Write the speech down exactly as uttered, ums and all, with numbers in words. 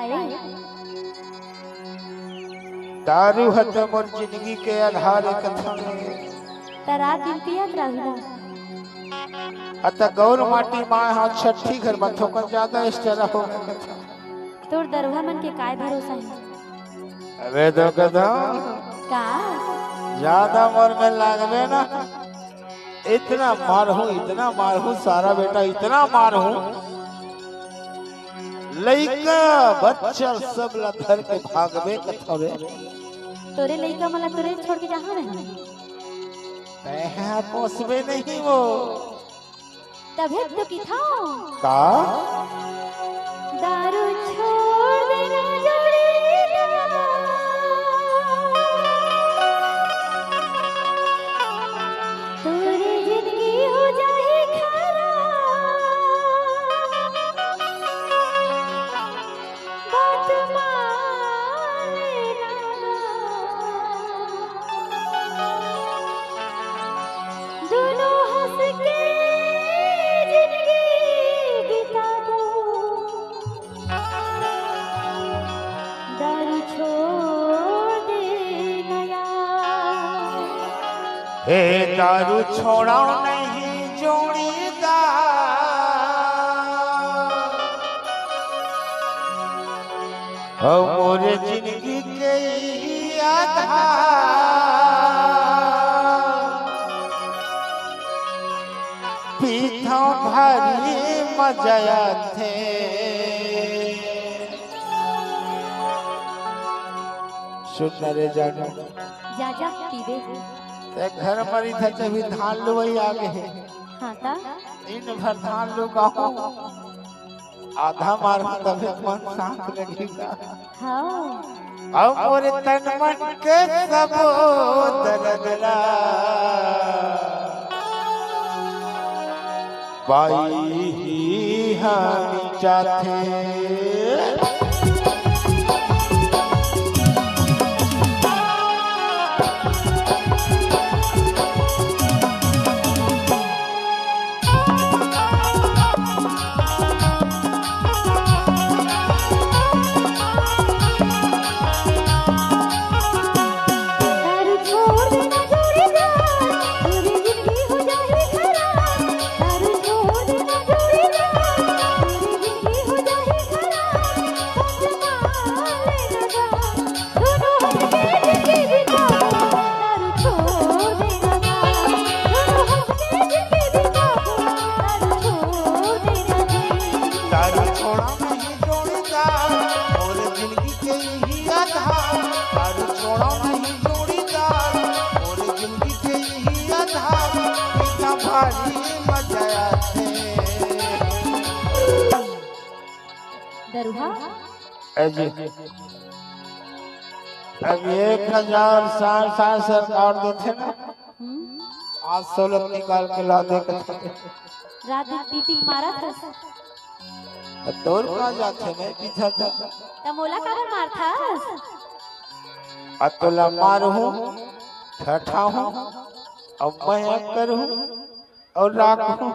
अरे, दारू ह त मोर जिंदगी के आधार ए कथा में। त रात दिन पियत रहू ना। अत गौर माटी माय हा छठी घर म थोकन ज्यादा स्टरा हो गए कथा। तोर दरुहा मन के काय भरोसा हे? अबे तो कथा। का? ज्यादा मोर में लागबे ना। इतना मारहूं, इतना मारहूं, सारा बेटा इतना मारहूं, लइका बच्चा सब ला धर के भागबे कथवे। तोरे लइका मन ला तोरे छोड़ के जहां नहीं। तैं हा पोसबे नहीं वो। तभे तो किथाओ। का? दारू छोड़ देना जोड़ीदार। तोरे जिंदगी हो जाही खराब। बात मान लेना। दोनों हंस के जिंदगी बिता दो। दारू छोड़ दे नया। हे दारू छोड़ा नहीं जोड़ीदार, हो मोर जिंदगी के ई आधार। पीथो भारी मजा आथे। सुन न रे जानू। जा, जा, पीबे। ते घर मरी था जब धान लुवई आ गए। हाँ, ता? दिन भर धान लुगाहूं। आधा मारहूं तभे मन शांत लगेगा। हाँ। अब मोर तन मन के सबो दर्द ला बाई ही हानि चाथे। दारू छोड़ा नहीं जोड़ीदार, मोर जिंदगी के यही आधार। दारू छोड़ा नहीं जोड़ीदार, मोर जिंदगी के यही आधार। इतना भारी मजा आथे। दरुहा? ए जी, अब एक हजार साल साल सरकार देथे ना, हम्म। आज सौलत निकाल के ला दे के। रात दिन पी पी के मारत हस। तोर का जाथे, मैं पीछा था। त मोला काबर मारथस? आ तोला मारहूं, ठठाहूं, अब मैं करहूं और राखहूं।